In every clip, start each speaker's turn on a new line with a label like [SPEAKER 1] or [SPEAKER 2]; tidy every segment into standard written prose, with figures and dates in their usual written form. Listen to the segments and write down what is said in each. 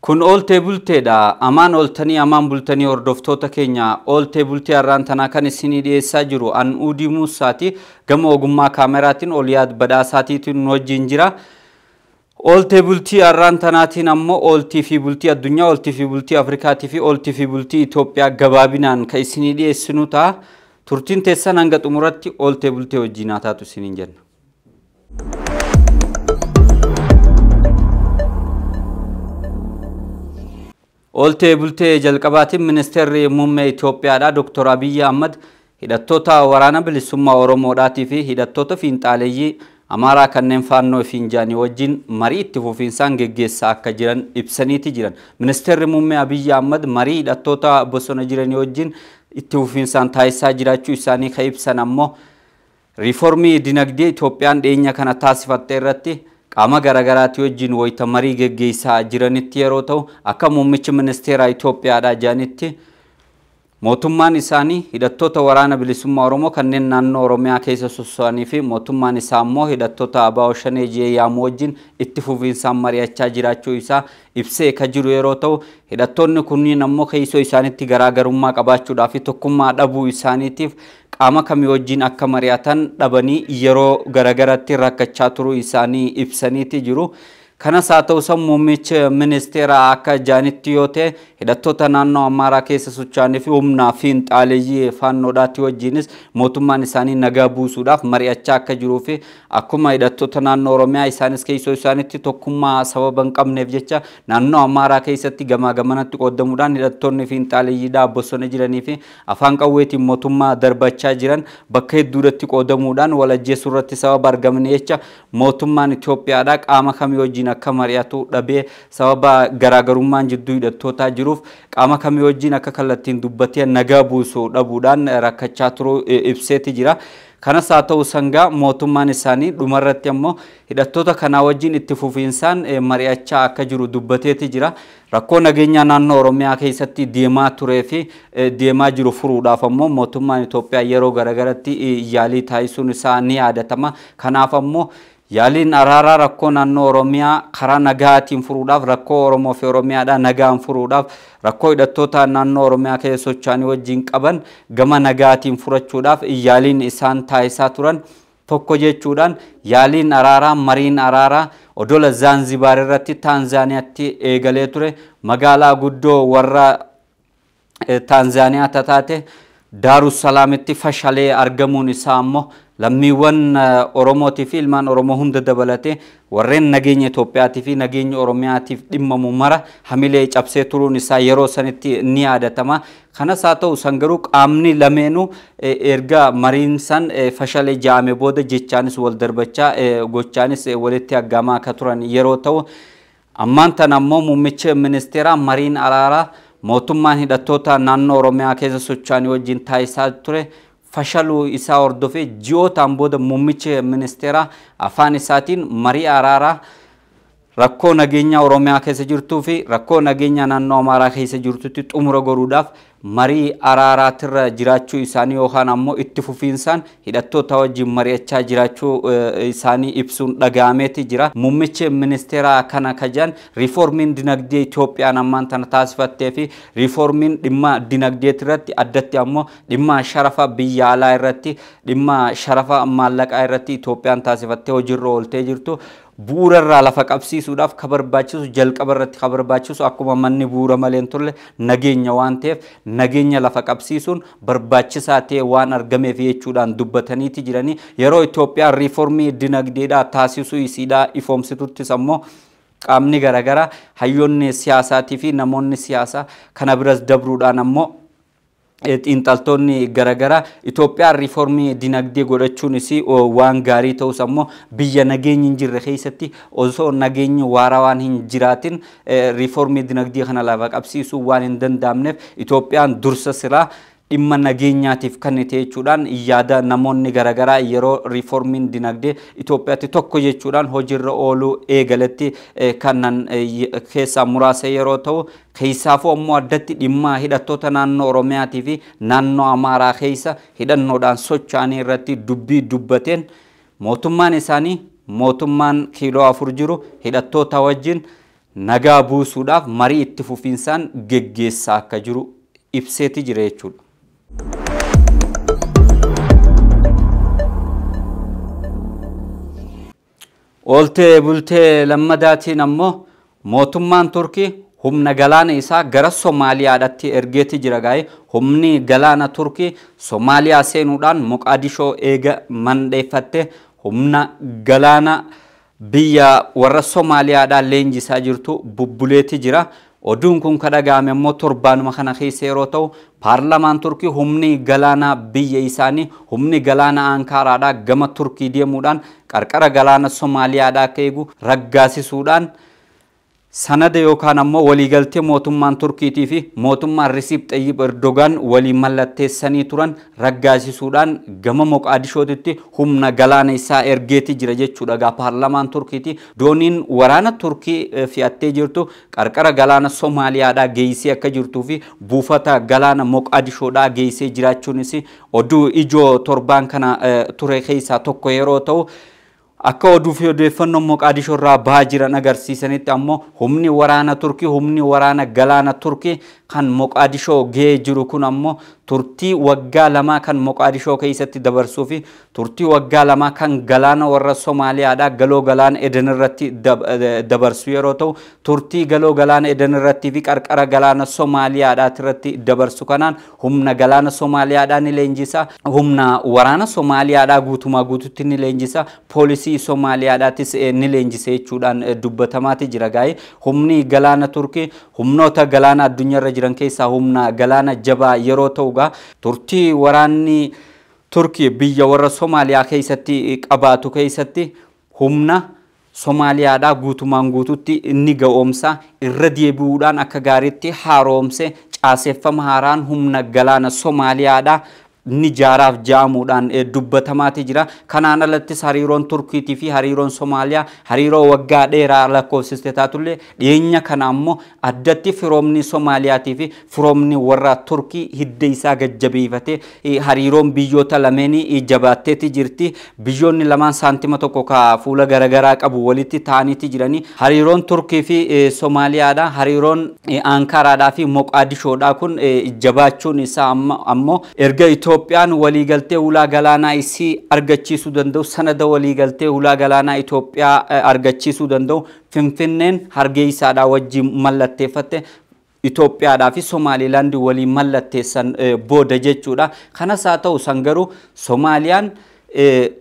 [SPEAKER 1] Kun ooltee bulteedha. Amaan ooltanii amaan bultanii hordoftoota keenya ooltee bultee har'aan tanaa kan isinii dhiyeessaa jiru an Uudii Muusaati. Gama ogummaa kaameraatiin Oliyaad Badhaasaatiitiin nu wajjin jira. Ooltee bultii har'aan tanaatiin ammoo ooltii fi bultii addunyaa, ooltii fi bultii Afrikaatii fi ooltii fi bultii Itoophiyaa gabaabinaan kan isinii dhiyeessinu ta'a. Turtiin teessan hanga xumuratti ooltee bultee wajjin haa taatu isiniin jenna. Ooltee bultee jalqabaatiin ministeerri muummee Itoophiyaadha Dr. Abiyyi Ahmad hidhattoota waraana bilisummaa Oromoodhaatii fi hidhattoota fiinxaaleeyyii Amaaraa kanneen faannoo fiinjaanii wajjin marii itti fufiinsaan geggeessaa akka jiran ibsaniiti jiran. Ministeerri muummee Abiyyi Ahmad marii hidhattoota bosona jiranii wajjin itti fufiinsaan taasisaa jiraachuu isaanii kan ibsan ammoo riiformii dinagdee Itoophiyaan dhiyeenya kana taasifatte irratti qaama garaagaraatii wajjin wayita marii geggeessaa jiranitti yeroo ta'u akka muummichi ministeera Itoophiyaadhaa jedhanitti mootummaan isaanii hidhattoota waraana bilisummaa Oromoo kanneen naannoo Oromiyaa keessa sosso'anii fi mootummaan isaa ammoo hidhattoota ABO Shanee jedhee yaamu wajjin itti fufiinsaan mari'achaa jiraachuu isaa ibsee kan jiru yeroo ta'u hidhattoonni kunniin ammoo keessoo isaaniitti garaagarummaa qabaachuudhaa fi tokkummaa dhabuu isaaniitiif qaama kamii wajjin akka mari'atan dhabanii yeroo garaagaratti rakkachaa turuu isaanii ibsaniiti jiru. Kanas haa ta'u san muummichi ministeera akka jaanitti yoo ta'e hidhattoota naannoo Amaaraa keessa socho'anii fi humnaa fiinxaaleeyyii faannoodhaatti wajjinis mootummaan isaanii nagaa buusuudhaaf mari'achaa akka jiruu fi akkuma hidhattoota naannoo Oromiyaa isaanis keessoo isaaniitti tokkummaa sababa hin qabneef jecha naannoo Amaaraa keessatti gamaa gamanatti qoodamuudhaan hidhattoonni fiinxaaleeyyiidhaa bosona jiranii fi afaan qawweetiin mootummaa darbachaa jiran bakka hedduudatti qoodamuudhaan wal ajjeesuu irratti sababa argamne jecha mootummaan Itoophiyaadhaa qaama kamii wajjin akka mari'atu dhabee sababa garaagarummaan jidduu hidhattootaa jiruuf qaama kamii wajjin akka kallattiin dubbatee nagaa buusuu dhabuudhaan rakkachaa turuu ibseeti jira. Kanas haa ta'u sangaa mootummaan isaanii dhumarratti ammoo hidhattoota kanaa wajjin itti fufiinsaan mari'achaa akka jiru dubbateeti jira. Rakkoo nageenyaa naannoo Oromiyaa keessatti deemaa turee fi deemaa jiru furuudhaaf ammoo mootummaan Itoophiyaa yeroo garaagaratti yaalii taasisuun isaa ni yaadatama. Kanaaf ammoo yaaliin araaraa rakkoo naannoo Oromiyaa karaa nagaatiin furuudhaaf rakkoo Oromoo fi Oromiyaadhaa nagaan furuudhaaf rakkoo hidhattoota naannoo Oromiyaa keessa socho'anii wajjin qaban gama nagaatiin furachuudhaaf yaaliin isaan taasisaa turan tokko jechuudhaan yaaliin araaraa mariin araaraa odola Zaanzibaar irratti Taanzaaniyaatti eegalee ture magaalaa guddoo warra Taanzaaniyaa taate Daarussalaamitti fashalee argamuun isaa ammoo lammiiwwan Oromootii fi ilmaan Oromoo hunda dabalatee warreen nageenya Itoophiyaatii fi nageenya Oromiyaatiif dhimmamu mara hamilee cabsee turuun isaa yeroo sanitti ni yaadatama. Kanas haa ta'u san garuu qaamni lameenuu erga mariin san fashalee ja'ame booda jechaanis wal darbachaa gochaanis walitti aggaamaa akka turan yeroo ta'u ammaan tan ammoo muummichi ministeeraa mariin araaraa mootummaan hidhattoota naannoo Oromiyaa keessa socho'anii wajjin taasisaa ture fashaluu isaa hordofee ji'ootaan booda muummichi ministeeraa afaan isaatiin marii araaraa rakkoo nageenyaa Oromiyaa keessa jirtuu fi rakkoo nageenyaa naannoo Amaaraa keessa jirtutti xumura godhuudhaaf marii araaraatirra jiraachuu isaanii yookaan ammoo itti fufiinsaan hidhattoota wajjin mari'achaa jiraachuu isaanii ibsuun dhaga'ameeti jira. Muummichi ministeeraa kana kajan riiformiin dinagdee Itoophiyaan ammaan tana taasifattee fi riiformiin dhimma dinagdeet irratti addatti ammoo dhimma sharafa biyya alaa irratti dhimma sharafa maallaqaa irratti Itoophiyaan taasifattee hojiirra ooltee jirtu. Bu'uura irraa lafa qabsiisuudhaaf ka barbaachisu jalqaba irratti ka barbaachisu akkuma manni bu'uura malee hin turre nageenya waan ta'eef nageenya lafa qabsiisuun barbaachisaa ta'e waan argameef jechuudhaan dubbataniiti jiranii yeroo Itoophiyaan riiformii dinagdeedhaa taasisuu isiidhaa ifoomsituttis ammoo qaamni garaagaraa hayyoonni siyaasaatii fi namoonni siyaasaa kana biras dabruudhaan ammoo xiinxaltoonni garaagaraa Itoophiyaan riiformii dinagdee godhachuunis waan gaarii ta'us ammoo biyya nageenyi hin jirre keessatti osoo nageenyi waaraa waan hin jiraatin riiformii dinagdee kana lafa qabsiisuu waan hin danda'amneef Itoophiyaan dursa silaa dhimma nageenyaatiif kennite jechuudhaan yaada namoonni garaagaraa yeroo riiformiin dinagdee Itoophiyaatti tokko jechuudhaan hojiirra ooluu eegaletti kanan keessaa muraasa yeroo ta'u keessaafuu ammoo addatti dhimma hidhattoota naannoo Oromiyaatii fi naannoo Amaaraa keessa hidhannoodhaan socho'anii irratti dubbii dubbateen mootummaan isaanii mootummaan kiiloo 4 jiru hidhattoota wajjin nagaa buusuudhaaf marii itti fufiinsaan geggeessaa akka jiru ibseeti jira jechuudha. Ooltee bultee lammadaatiin ammoo mootummaan Turkii humna galaana isaa gara Somaaliyaadhaatti ergeeti jira gaa'e. Humni galaana Turkii Somaaliyaa seenuudhaan Moqaadishoo eega mandheeffatte humna galaana biyya warra Somaaliyaadhaan leenjisaa jirtu bubbuleeti jira. Oduun kun kan dhaga'ame immoo torbaanuma kana keessa yeroo ta'u paarlamaan Turkii humni galaana biyya isaanii humni galaana Ankaaraadhaa gama Turkii deemuudhaan qarqara galaana Somaaliyaadhaa akka eegu raggaasisuudhaan sanada yookaan ammoo waliigaltee mootummaan Turkiitii fi mootummaan Risiip Xayyib Erdogaan waliin mallatteessanii turan raggaasisuudhaan gama Moqaadishootitti humna galaana isaa ergeeti jira jechuudha. Egaa paarlamaan Turkiitii dooniin waraana Turkii fe'attee jirtu qarqara galaana Somaaliyaadhaa geessee akka jirtuu fi buufata galaana Moqaadishoodhaa geessee jiraachuunis oduu ijoo torbaan kana ture keessaa tokko yeroo ta'u, akka oduu fi odeeffannoon Moqaadishoo irraa bahaa jiran agarsiisanitti ammoo humni waraana Turkii, humni waraana galaana Turkii kan Moqaadishoo gahee jiru kun ammoo turtii waggaa lamaa kan Moqaadishoo keessatti dabarsuu fi turtii waggaa lamaa kan galaana warra Somaaliyaadhaa galoo galaana Eden irratti dabarsu yeroo ta'u, turtii galoo galaana Eden irratti fi qarqara galaana Somaaliyaadhaa irratti dabarsu kanaan humna galaana Somaaliyaadhaa ni leenjisa, humna waraana Somaaliyaadhaa guutumaa guututti ni leenjisa, poolisii Somaaliyaadhaatis ni leenjisa jechuudhaan dubbatamaati jira gaa'e. Humni galaana Turkii humnoota galaana addunyaarra jiran keessaa humna galaana jabaa yeroo ta'u, turtii waraanni Turkii biyya warra Somaaliyaa keessatti qabaatu keessatti humna Somaaliyaadhaa guutumaan guututti ni ga'oomsa, irra deebi'uudhaan akka gaariitti haaromse caaseeffama haaraan humna galaana Somaaliyaadhaa ni jaaraaf ja'amuudhaan dubbatamaati jira. Kanaan alattis hariiroon Turkiitii fi hariiroon Somaaliyaa hariiroo waggaa dheeraa lakkoofsiste taatullee dhiyeenya kana ammoo addatti firoomni Somaaliyaatii fi firoomni warra Turkii hidda isaa gajjabeeffatee hariiroon biyyoota lameenii jabaatteeti jirti. Biyyoonni lamaan saantima tokko ka fuula garaagaraa qabu walitti ta'aniiti jiranii. Hariiroon Turkii fi Somaaliyaadha. Hariiroon Ankaaraadhaa fi Moqaadishoodhaa kun jabaachuun isaa ammoo erga Itoophiyaan waliigaltee hulaa galaanaa isii argachiisuu danda'u, sanada waliigaltee hulaa galaanaa Itoophiyaa argachiisuu danda'u Finfinneen Hargeysaadhaa wajjin mallatteeffatte Itoophiyaadhaa fi Somaalilaandi waliin mallatteessan booda jechuudha. Kanas haa ta'u san garuu Somaaliyaan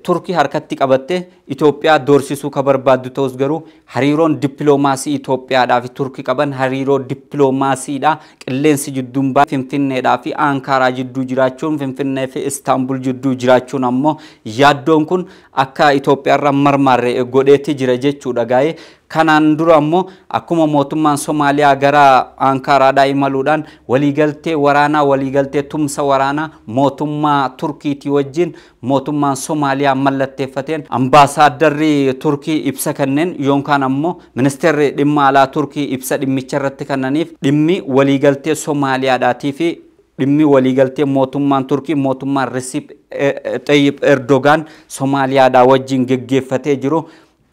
[SPEAKER 1] Turkii harkatti qabattee Itoophiyaa doorsisuu ka barbaaddu ta'us garuu hariiroon dippiloomaasii Itoophiyaadhaa fi Turkii qaban hariiroo dippiloomaasiidha. Qilleensi jidduun Finfinneedhaa fi Ankaaraa jidduu jiraachuun, Finfinnee fi Istaanbul jidduu jiraachuun ammoo yaaddoon kun akka Itoophiyaarra marmarre godheetti jira jechuudha gaa'ee. Kanaan dura ammoo akkuma mootummaan Somaaliyaa gara Ankaaraadhaa imaluudhaan waliigaltee waraanaa, waliigaltee tumsa waraanaa mootummaa Turkiitii wajjin mootummaan Somaaliyaa mallatteeffateen ambaasaaddarri Turkii ibsa kenneen yookaan ammoo ministeerri dhimma alaa Turkii ibsa dhimmicha irratti kennaniif dhimmi waliigaltee Somaaliyaadhaatii fi dhimmi waliigaltee mootummaan Turkii mootummaan Resiip Xayyib Erdogaan Somaaliyaadhaa wajjin geggeeffatee jiru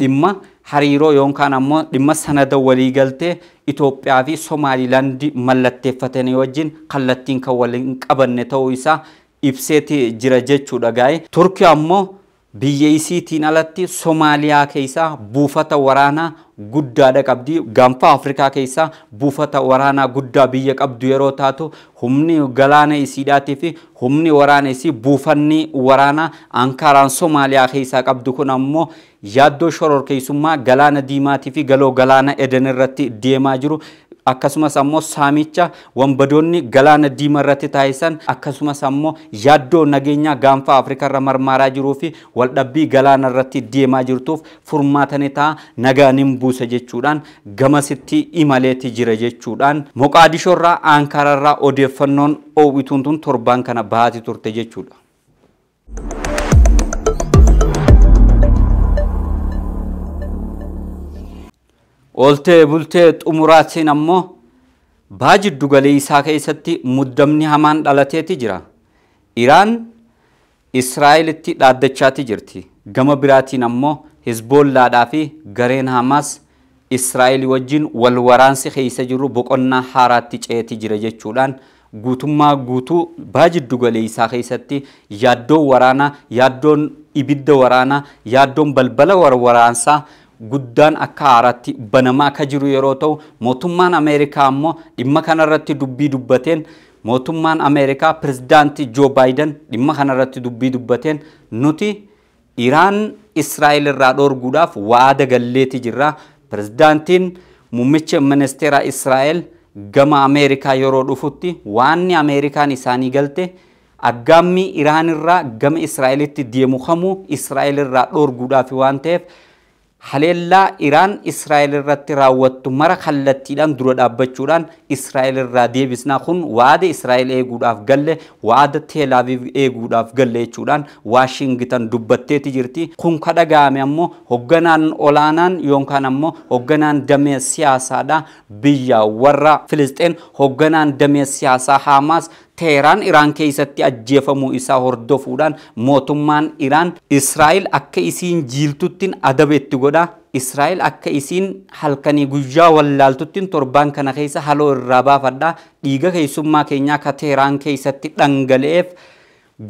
[SPEAKER 1] dhimma hariiroo yookaan ammoo dhimma sanada waliigaltee Itoophiyaa fi Somaalilaandi mallatteeffatanii wajjin kallattiin kan waliin qabanne ta'uu isaa ibseeti jira jechuudha gaa'e. Turkii ammoo biyya isiitiin alatti Somaaliyaa keessaa buufata waraanaa guddaadha qabdi. Gaanfa Afrikaa keessaa buufata waraanaa guddaa biyya qabdu yeroo taatu humni galaana isiidhaatii fi humni waraana isii buufanni waraanaa Ankaaraan Somaaliyaa keessaa qabdu kun ammoo yaaddoo shororkeessummaa galaana diimaatii fi galoo galaana Eden irratti deemaa jiru, akkasumas ammoo saamicha wanbadoonni galaana diimaa irratti taasisan, akkasumas ammoo yaaddoo nageenyaa gaanfa Afrikaa irra marmaaraa jiruu fi waldhabbii galaana irratti deemaa jirtuuf furmaata ni ta'a, nagaa ni buusa jechuudhaan gamasitti imaleeti jira jechuudhaan Moqaadishoo irraa Ankaaraa irraa odeeffannoon oowwituun tun torbaan kana bahaati turte jechuudha. Ooltee bultee xumuraatiin ammoo baha jiddu galeessaa keessatti muddamni hamaan dhalateeti jira. Iraan Israa'elitti dhaaddachaati jirti. Gama biraatiin ammoo Hizboollaadhaa fi gareen Hamaas Israa'el wajjin wal waraansi keessa jiru boqonnaa haaraatti ce'eeti jira jechuudhaan guutummaa guutuu baha jiddu galeessaa keessatti yaaddoon waraanaa, yaaddoon ibidda waraanaa, yaaddoon balbala waraansaa guddaan akka haaraatti banamaa akka jiru yeroo ta'u, mootummaan Ameerikaa ammoo dhimma kanarratti dubbii dubbateen, mootummaan Ameerikaa pirezidaantii Joo Baayiden dhimma kanarratti dubbii dubbateen, nuti Iraan Israa'el irraa dhoorguudhaaf waada galleeti jirra. Pirezidaantiin muummicha ministeera Israa'el gama Ameerikaa yeroo dhufutti waanni Ameerikaan isaanii galte aggaammii Iraan irraa gama Israa'elitti deemu kamuu Israa'el irraa dhoorguudhaaf waan ta'eef, haleellaa Iraan Israa'el irratti raawwattu mara kallattiidhaan dura dhaabbachuudhaan Israa'el irraa deebisnaa, kun waada Israa'el eeguudhaaf galle, waada Teel Aviv eeguudhaaf galle jechuudhaan Waashingitan dubbatteeti jirti. Kun ka dhaga'ame ammoo hogganaan olaanaan yookaan ammoo hogganaan damee siyaasaadha biyya warra Filisxeen, hogganaan damee siyaasaa Haamaas Teheraan Iraan keessatti ajjeefamuu isaa hordofuudhaan, mootummaan Iraan Israa'el akka isiin jiiltuttiin adaba itti godha. Israa'el akka isiin halkanii guyyaa wallaaltuttiin torbaan kana keessa haloo irraa baafadha. Dhiiga keessummaa keenyaa ka Teheraan keessatti dhangala'eef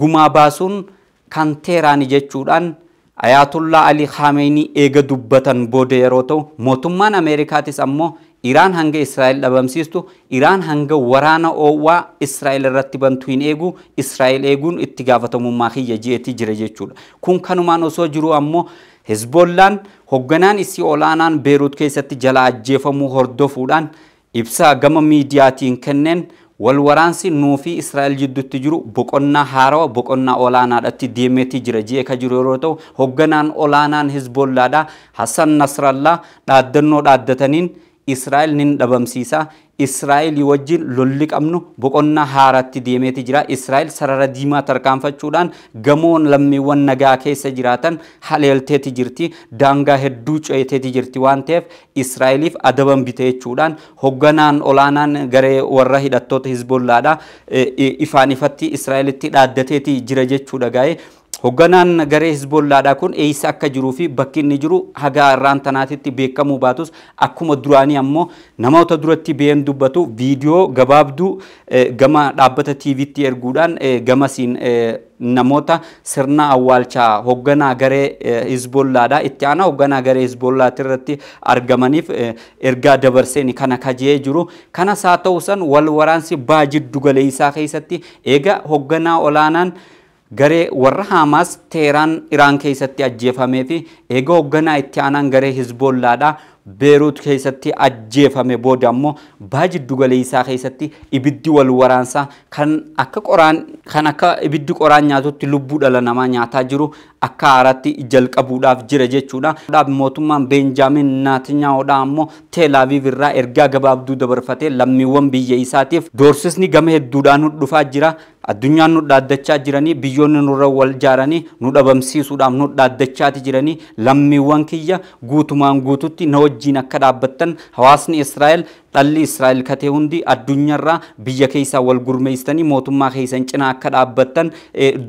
[SPEAKER 1] gumaa baasuun kan Teheraani jechuudhaan Ayaatullaa Ali Khamenei eega dubbatan booda yeroo ta'u, mootummaan Ameerikaatis ammoo Iraan hanga Israa'el dhabamsiistu, Iraan hanga waraana oowwaa Israa'el irratti bantu hin eegu, Israa'el eeguun itti gaafatamummaa kiyya jeetii jira jechuudha. Kun kanumaan osoo jiru ammoo Hezbollaan hogganaan isii olaanaan Beeruut keessatti jala ajjeefamuu hordofuudhaan ibsa gama miidiyaatiin kenneen, wal waraansi nuu fi Israa'el jidduutti jiru boqonnaa haarawa, boqonnaa olaanaadhatti deemeetii jira jee ka jiru yeroo ta'u, hogganaan olaanaan Hezbollaadha Hassan Nasrallaa dhaaddannoo dhaaddataniin Israa'el nin dhabamsiisa. Israa'el wajjin lolli qabnu boqonnaa haaraatti deemeeti jira. Israa'el sarara diimaa tarkaanfachuudhaan gamoon lammiiwwan nagaa keessa jiraatan haleelteeti jirti. Daangaa hedduu ceeteeti jirti waan ta'eef Israa'eliif adaban bite jechuudhaan hogganaan olaanaan garee warra hidhattoota Hizbollaadha ifaan ifatti Israa'elitti dhaaddateeti jira jechuudha gaa'ee. Hogganaan garee Hizbollaadhaa kun eessa akka jiruu fi bakki inni jiru haga irraan tanaatitti beekamuu baatus, akkuma duraanii ammoo namoota duratti ba'een dubbatu viidiyoo gabaabduu gama dhaabbata TVtti erguudhaan gamasiin namoota sirna awwaalchaa hogganaa garee Hizbollaadhaa, itti aanaa hogganaa garee Hizbollaati irratti argamaniif ergaa dabarseen kana kajee jiru. Kanas haa ta'u san wal waraansi baha jiddu galeessaa keessatti eega hogganaa olaanaan garee warra Haamaas Teheraan Iraan keessatti ajjeefamee fi eega hogganaa itti aanaan garee Hizbollaadhaa Beeruut keessatti ajjeefame booda ammoo baha jiddu galeessaa keessatti ibiddi wal waraansaa kan akka qoraan, kan akka ibiddi qoraan nyaatutti lubbuu dhala namaa nyaataa jiru akka haaraatti jalqabuudhaaf jira jechuudha. Mootummaan Beenjaamin Naatanyaahuudhaa ammoo Teel Aviv irraa ergaa gabaabduu dabarfatee lammiiwwan biyya isaatiif doorsisni gama hedduudhaan nu dhufaa jira. Addunyaan nu dhaaddachaa jiranii, biyyoonni nurra wal jaaranii nu dhabamsiisuudhaaf nu dhaaddachaati jiranii, lammiiwwan kiyya guutumaan guututti na wajjiin akka dhaabbattan, hawaasni Israa'el, dhalli Israa'el katee hundi addunyaarraa biyya keessaa wal gurmeessitanii mootummaa keessan cinaa akka dhaabbattan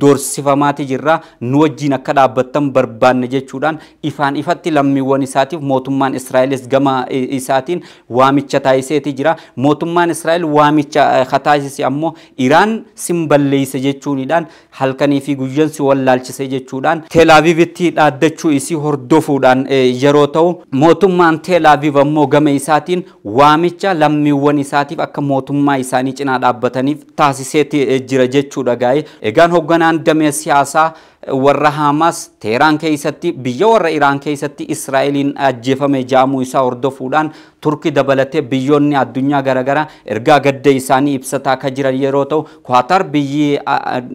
[SPEAKER 1] doorsifamaati jirra, nu wajjiin akka dhaabbattan barbaanne jechuudhaan ifaan ifatti lammiiwwan isaatiif mootummaan Israa'elis gama isaatiin waamicha taasiseeti jira. Mootummaan Israa'el waamicha taasise ammoo Iraan sin balleessa jechuunidhaan, halkanii fi guyyaan si wallaalchise jechuudhaan Teel Aviivitti dhaaddachuu isii hordofuudhaan yeroo ta'u, mootummaan Teel Aviiv ammoo gama isaatiin waamicha lammiiwwan isaatiif akka mootummaa isaanii cinaa dhaabbataniif taasiseeti jira jechuudha gaa'e. Egaan hogganaan damee siyaasaa warra Haamaas Teheraan keessatti, biyya warra Iraan keessatti Israa'eliin ajjeefame jaamuu isaa hordofuudhaan Turki dabalatee biyyoonni addunyaa garaagaraa ergaa gadda isaanii ibsataa akka jiran yeroo ta'u, Kwaatar biyyi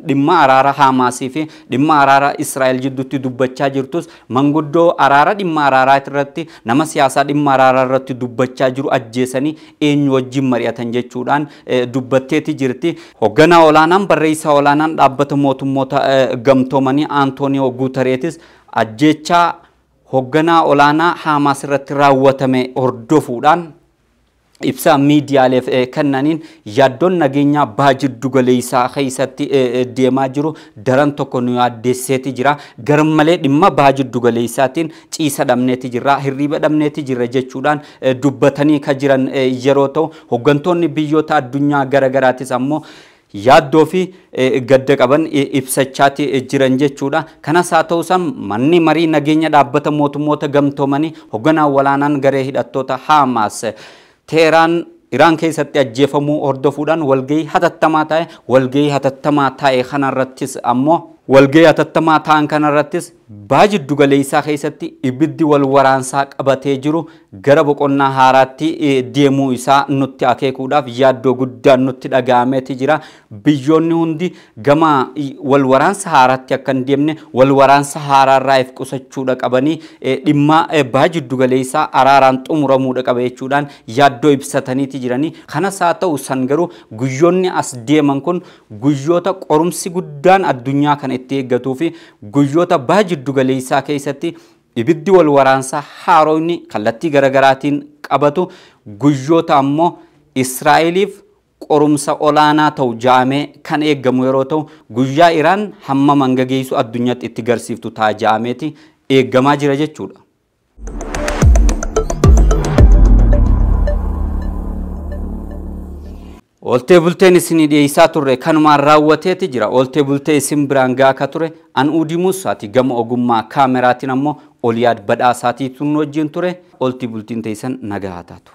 [SPEAKER 1] dhimma araara Haamaasii fi dhimma araara Israa'el jidduutti dubbachaa jirtus manguddoo araara dhimma araaraa irratti, nama siyaasaa dhimma araaraa irratti dubbachaa jiru ajjeesanii eenyu wajjin mari'atan jechuudhaan dubbatteeti jirti. Hogganaa olaanaan, barreessaa olaanaan dhaabbata mootummoota gamtoomanii Antooniyoo Guutareetis ajjeechaa hogganaa olaanaa Haamaas irratti raawwatame hordofuudhaan Ibsa miidiyaaleef kennaniin yaaddoon nageenyaa baha jiddu galeessaa keessatti deemaa jiru daran tokko nu yaaddeesseeti jira. Garmalee dhimma baha jiddu galeessaatiin ciisa dhabneeti jirra, hirriiba dhabneeti jirra jechuudhaan dubbatanii kan jiran yeroo ta'u, hooggantoonni biyyoota addunyaa garaagaraatis ammoo yaaddoo fi gadda qaban ibsachaati jiran jechuudha. Kanas haa ta'u san manni marii nageenya dhaabbata mootummoota gamtoomanii hoogganaa walaanaan garee hidhattoota Haamaas Teheraan Iraan keessatti ajjeefamuu hordofuudhaan walgahii hatattamaa ta'e, walgahii hatattamaa ta'e kanarrattis ammoo walgahii hatattamaa ta'an kanarrattis baha jiddu galeessaa keessatti ibiddi wal waraansaa qabatee jiru gara boqonnaa haaraatti deemuu isaa nutti akeekuudhaaf yaaddoo guddaan nutti dhaga'ameeti jira. Biyyoonni hundi gama wal waraansa haaraatti akka hin deemne wal waraansa haaraarraa if qusachuudha qabanii, dhimma baha jiddu galeessaa araaraan xumuramuudha qaba jechuudhaan yaaddoo ibsataniiti jiranii. Kanas haa ta'u san garuu guyyoonni as deeman kun guyyoota qorumsi guddaan addunyaa kana itti eeggatuu fi guyyoota baha jiddu galeessaa keessatti ibiddi wal waraansaa haaroonni kallattii garaagaraatiin qabatu, guyyoota ammoo Israa'eliif qorumsa olaanaa ta'u jaamee kan eeggamu yeroo ta'u, guyyaa Iraan hamma mangageessu addunyaatti itti garsiiftu ta'a jaameeti eeggamaa jira jechuudha. Ooltee bulteen isinii dhiyeessaa turre kanumaan raawwateeti jira. Ooltee bultee isin biraan gahaa akka ture an Uudii Muusaati, gama ogummaa kaameraatiin ammoo Oliyaad Badhaasaatii tun wajjin ture. Ooltii bultiin teessan nagaa haa taatu.